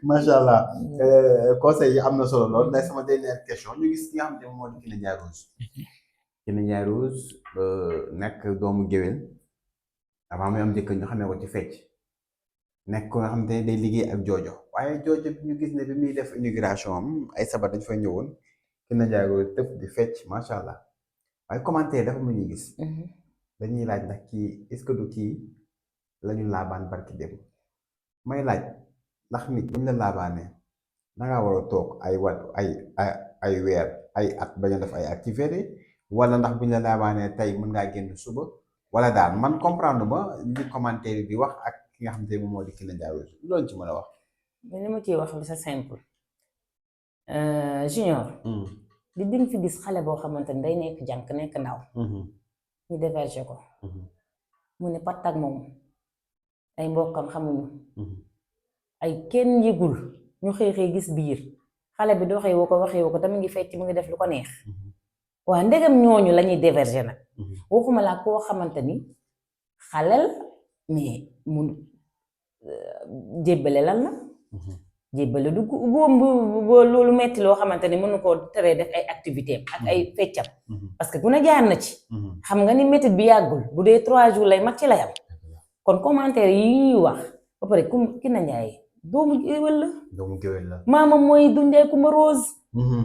macha allah conseil yi am na solo lool nday sama dernière question ñu gis ki nga xamante ne moo di Kiné Ndiaye Rose. Kiné Ndiaye Rose nekk doomu géwél avant muy am jëkkër ñu xamee ko ci fecc nekk ko nga xamante ne day liggéey ak joojo waaye joojo bi ñu gis ne bi muy def inauguration am ay sabar dañ fay ñëwoon Kiné Ndiaye Rose tëb di fecc macha allah waaye commentaire dafa mu ñuy gis. dañuy laaj ndax kii est-ce que du kii lañu laabaan barki dem may laaj ndax nit buñ la laabaanee dangaa war a toog ay weer ay at bañ a def ay activité wala ndax buñ la laabaanee tey mën ngaa génn suba wala daal man comprendre ba li commentaire yi di wax ak ki nga xamante ne moom moo di Kiné Ndiaye Rose loolu ci mën a wax. mais li ma ciy wax c'est simple Junior. di nga fi gis xale boo xamante ni day nekk jànk nekk ndaw. ñu déverger ko. mu ne pat ak moom ay mbokkam xamuñu. ay kenn yëgul ñu xëy gis biir xale bi doxee woo ko tamit ngi fecc mu ngi def lu ko neex. waa ndegam ñooñu la ñuy déverger nag. waxuma laa koo xamante ni xalel mais mun jébbale lan la. jébbale du góom bu loolu metti loo xamante ni mënu koo teree def ay activité ak ay feccam. parce que ku ne jaar na ci. xam nga ni métit bi yàggul bu dee 3 jours lay mat ci lay am. kon commentaire yi ñuy wax ba pare Kiné Ndiaye doomu géwél la. doomu géwél la. maamam mooy du Ndiaye Coumba Rose.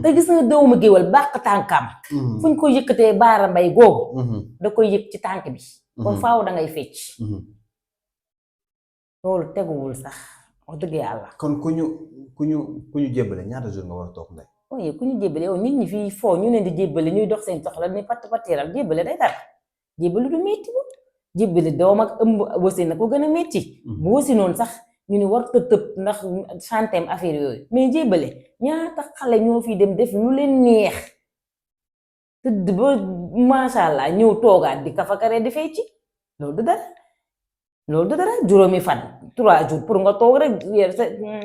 te gis nga doomu géwél bàq tànkam. fu ñu ko yëkkatee baara mbay googu. da koy yëg ci tànk bi. kon faaw da ngay fecc. loolu teguwul sax wax dëgg yàlla. kon ku ñu jébbale ñaata jour nga war a toog ndey. ooy ku ñu jébbale yow nit ñi fii foo ñu leen di jébbale ñuy dox seen soxla ni patt patteeral jébbale day dara jébbale du metti bu jébbale doom ak ëmb wasi na ko gën a metti bu wasi noonu sax ñu ni war tëb ndax chanteem affaire yooyu mais jébbale ñaata xale ñoo fi dem def lu leen neex tëdd ba macha allah ñëw toogaat di kafakaree di fecci loolu du dara juróomi fan 3 jours pour nga toog rek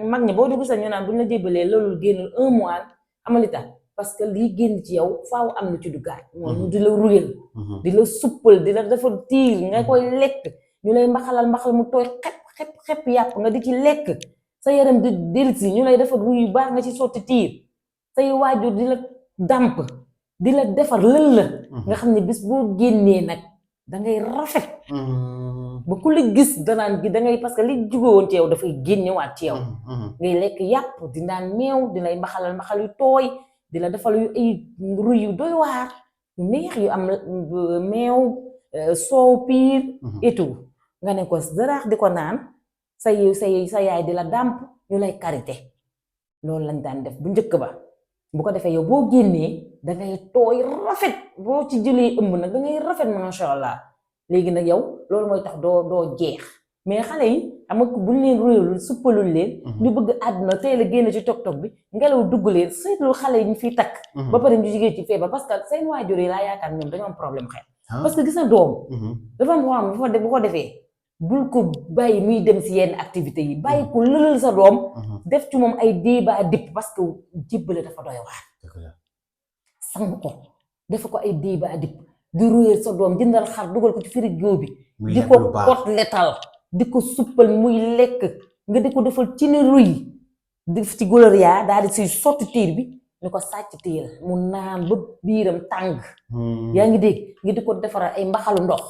mag ñi boo dugg sax ñu naan buñ la jébbalee loolu génnul 1 mois amalita parce que lii génn ci yow faaw am na ci duggaat moom di la ruyal di la suppal di la defar tiir nga koy lekk ñu lay mbaxal mu tooy xep yàpp nga di ci lekk sa yaram di delsi ñu lay defar ruy yu baax nga ci sotti tiir say waajur di la dàmp di la defar lël la nga xam ne bis boo génnee nag dangay rafet ba ku la gis danaan gi dangay parce que li jóge woon ci yow dafay génnewaat ci yow ngay lekk yàpp di naan meew di lay mbaxal yu tooy di la defal yu ay ruy yu doy waar yu neex yu am meew soow piir et tout nga ne ko daraax di ko naan sa yaay di la dàmp ñu lay karité loolu lañ daan def bu njëkk ba bu ko defee yow boo génnee dangay tooy rafet boo ci jëlee ëmb nag dangay rafet masha Allah léegi nag yow loolu mooy tax doo jeex mais xale yi am nga buñ leen ruyalul suppalul leen ñu bëgg àdduna teel a génn ci TikTok bi ngelaw dugg leen seetlu xale yi ñu fiy takk ba pare ñu jigéen ci feebar parce que seen waajur yi laa yaakaar ñoom dañoo am problème xel parce que gis na doom dafa am xam bu ko defee bul ko bàyyi muy dem si yenn activités yi bàyyi ko lëlal sa doom def ci moom ay débat dipp parce que jébbale dafa doy waar sang ko def ko ay débat dipp di ruyal sa doom jëndal xar dugal ko ci frigo bi di ko kotletal di ko suppal muy lekk nga di ko defal ci ne ruy def ci gloria daal di siy sotti tiir bi ni ko sàcc téyel mu naan ba biiram tàng yaa ngi dégg nga di ko defaral ay mbaxalu ndox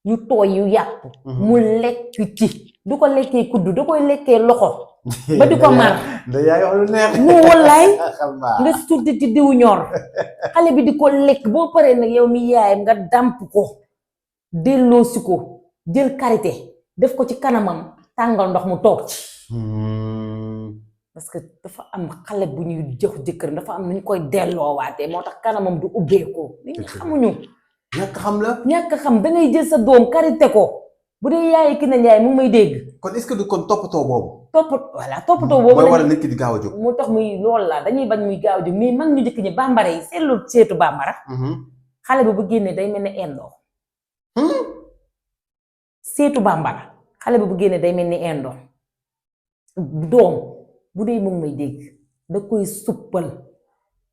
yu tooy yu yàpp mu lekk ci du ko lekkee kuddu da koy lekkee loxo ba di ko mar mu wallaay nga sotti ci diw ñor xale bi di ko lekk boo paree nag yow mi yaayam nga dàmp ko delloosi ko jël karité def ko ci kanamam tàngal ndox mu toog ci parce que dafa am xale bu ñuy jox jëkkër dafa am nu ñu koy delloowaatee moo tax kanamam du ubbeeku nit ñi xamuñu ñàkk xam dangay jël sa doom karité ko bu dee yaay Kiné Ndiaye mu may dégg kon est-ce que du kon toppatoo boobu mooy waral nit ki di gaaw a jóg moo tax muy loolu la dañuy bañ muy gaaw a jóg mais mag ñu njëkk ñi bambara yi seetu bambara xale bi bu génnee day mel ni indoo seetu bambara xale bi bu génnee day mel ni indoo doom bu dee mu may dégg da koy suppal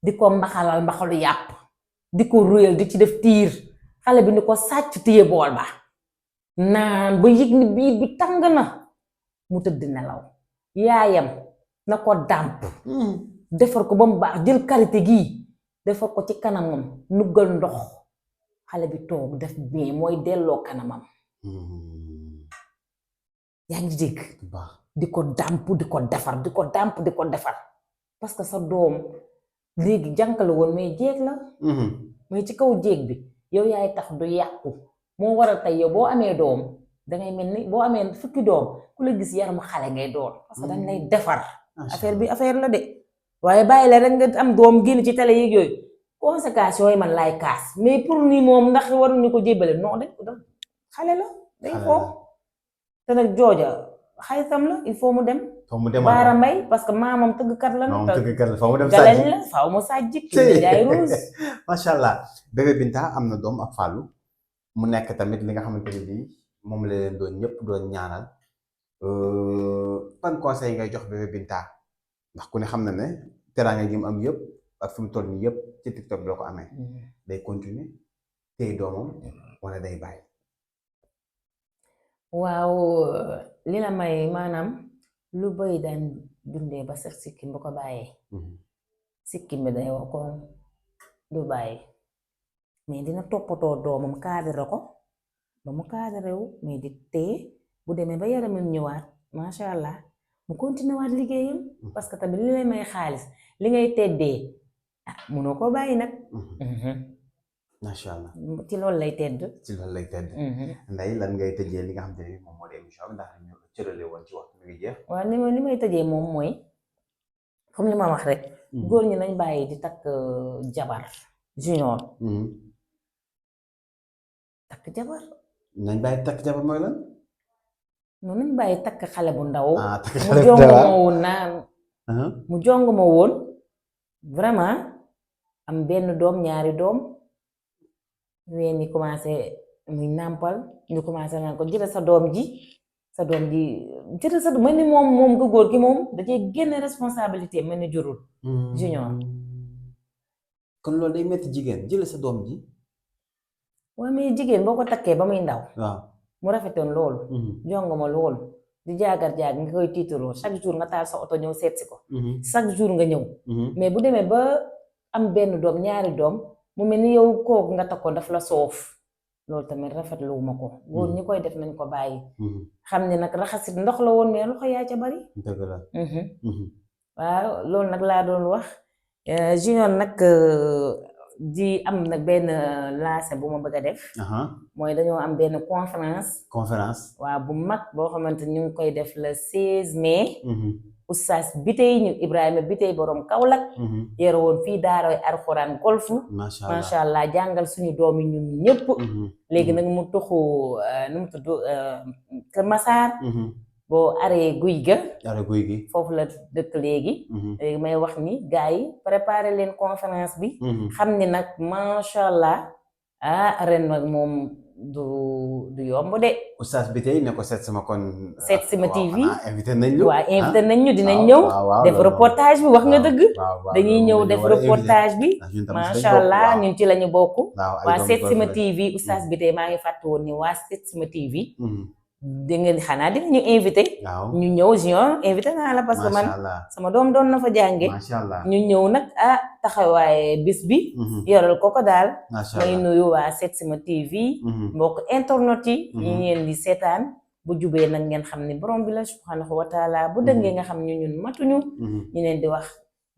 di ko mbaxalu yàpp di ko ruyal di ci def tiir xale bi ni ko sàcc téye bool ba naan ba yëg ni biir bi tàng na mu tëdd nelaw yaayam na ko dàmp defar ko ba mu baax jël karité gii defar ko ci kanamam nuggal ndox xale bi toog def bien mooy delloo kanamam yaa ngi dégg di ko dàmp di ko defar di ko dàmp di ko defar parce que sa doom léegi jànk la woon mais jéeg la mais ci kaw jéeg bi yow yaay tax du yàqu moo waral tey yow boo amee doom dangay mel ni boo amee fukki doom ku la gis yaramu xale ngay doon parce que dañ lay defar affaire bi affaire la de waaye bàyyi la rek nga am doom génn ci télé yeeg yooyu conséquences yooyu man laay kaas mais pour ni moom ndax waruñu ko jébbale non dañ ko def xale la day foo te nag jooja xaritam la il faut mu dem Baara Mbay parce que maamam tëggkat la nag faaw mu dem galañ la faaw mu sàjji ki jaay rose macha allah bébé Binta am na doom ak Fallou mu nekk tamit li nga xamante ni bii moom la leen doon ñëpp doon ñaanal ban conseil ngay jox bébé Binta ndax ku ne xam na ne teraanga gi mu am yëpp ak fi mu toll nii yëpp ci TikTok bi la ko amee day continuer tey doomam wala day bàyyi. waaw li la may maanaam lu bëy daan dundee ba sax sikkim bu ko bàyyee sikkim bi day wax ko du bàyyi mais dina toppatoo doomam kaadare ko ba mu kaadare wu mais di téye bu demee ba yaramam ñëwaat macha allah mu continuer waat liggéeyam parce que tamit li lay may xaalis li ngay teddee munoo ko bàyyi nag macha allah ci loolu lay tedd Ndeye lan ngay tëjee li nga xam te ne moom moo di émission bi ndax ñu cërale woon ci waxtu bi jeex waaw li may tëjee moom mooy comme li ma wax rek góor ñi nañ bàyyi di takk jabar junior takk jabar nañ bàyyi takk jabar mooy lan noonu nañ bàyyi takk xale bu ndaw mu jong ma woon vraiment am benn doom ñaari doom ween ñi commencé muy nàmpal ñu commencé naan ko jëlee sa doom ji jëlee sa mel ni moom ko góor gi moom da cee génne responsabilité mel ni jurul junior kon loolu day metti jigéen jëlee sa doom ji waaw mais jigéen boo ko takkee ba muy ndaw waaw mu rafetoon loolu jongoma loolu di jaagar nga koy tiitaroo chaque jour nga taal sa oto ñëw seetsi ko chaque jour nga ñëw mais bu demee ba am benn doom ñaari doom mu mel ni yow kooku nga takkoon daf la soof loolu tamit rafetlu ma ko góor ñi koy def nañ ko bàyyi xam ne nag raxasit ndox la woon mais loxo yaa ca bari dëgg la waaw loolu nag laa doon wax junior nag di am nag benn lancé bu ma bëgg a def mooy dañoo am benn conférence waaw bu mag boo xamante ñu ngi koy def le 16 mai Oustaz Bitey ñu Ibrahima Bitey borom Kaolack yore woon fii daaroy Alxuraan golfu macha allah jàngal suñu doom yi ñun ñëpp léegi nag mu tuxu nu mu tudd Kër Masaar boo aree guy gi foofu la dëkk léegi may wax ni gars yi préparé leen conférence bi xam ni nag macha allah ren nag moom du yomb de. Oustaz Bitey ne ko seet sama kon. seet sama TV invité nañ ñu. waaw invité nañ ñu dinañ ñëw. def reportage bi wax nga dëgg. dañuy ñëw def reportage bi. macha allah ñun ci la ñu bokk. waa seet sama TV Oustaz Bitey maa ngi fàtte woon ni waa seet sama TV. dégg nga xanaa dinañu invité. ñu ñëw junior invité naa la parce que man sama doom doon na fa jànge. ñu ñëw nag taxawaaye bis bi. yoral ko daal. may nuyu waa seet sama TV. mbokk internet yi. ñu ngeen di seetaan bu jubee nag ngeen xam ne borom bi la subhanahu wa taala bu dëngee nga xam ñu ñun matuñu. ñu leen di wax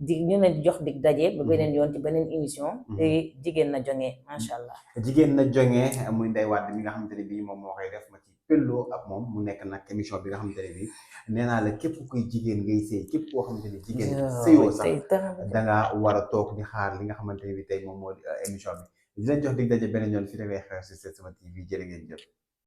ñu leen di jox dig daje ba beneen yoon ci beneen émission. te jigéen na jonge macha allah. jigéen na jonge muy Ndeye Wade mi nga xamante ne bii moom moo koy def ma ci pelloo ak moom mu nekk nag émission bi nga xamante ne bii nee naa la képp kuy jigéen ngay sëy képp koo xamante ne jigéen sëyoo sax danga war a toog di xaar li nga xamante ne bii tey moom moo di émission bi di leen jox dig daje beneen yoon fi lay xew si Setsima TV jërë ngeen jëf.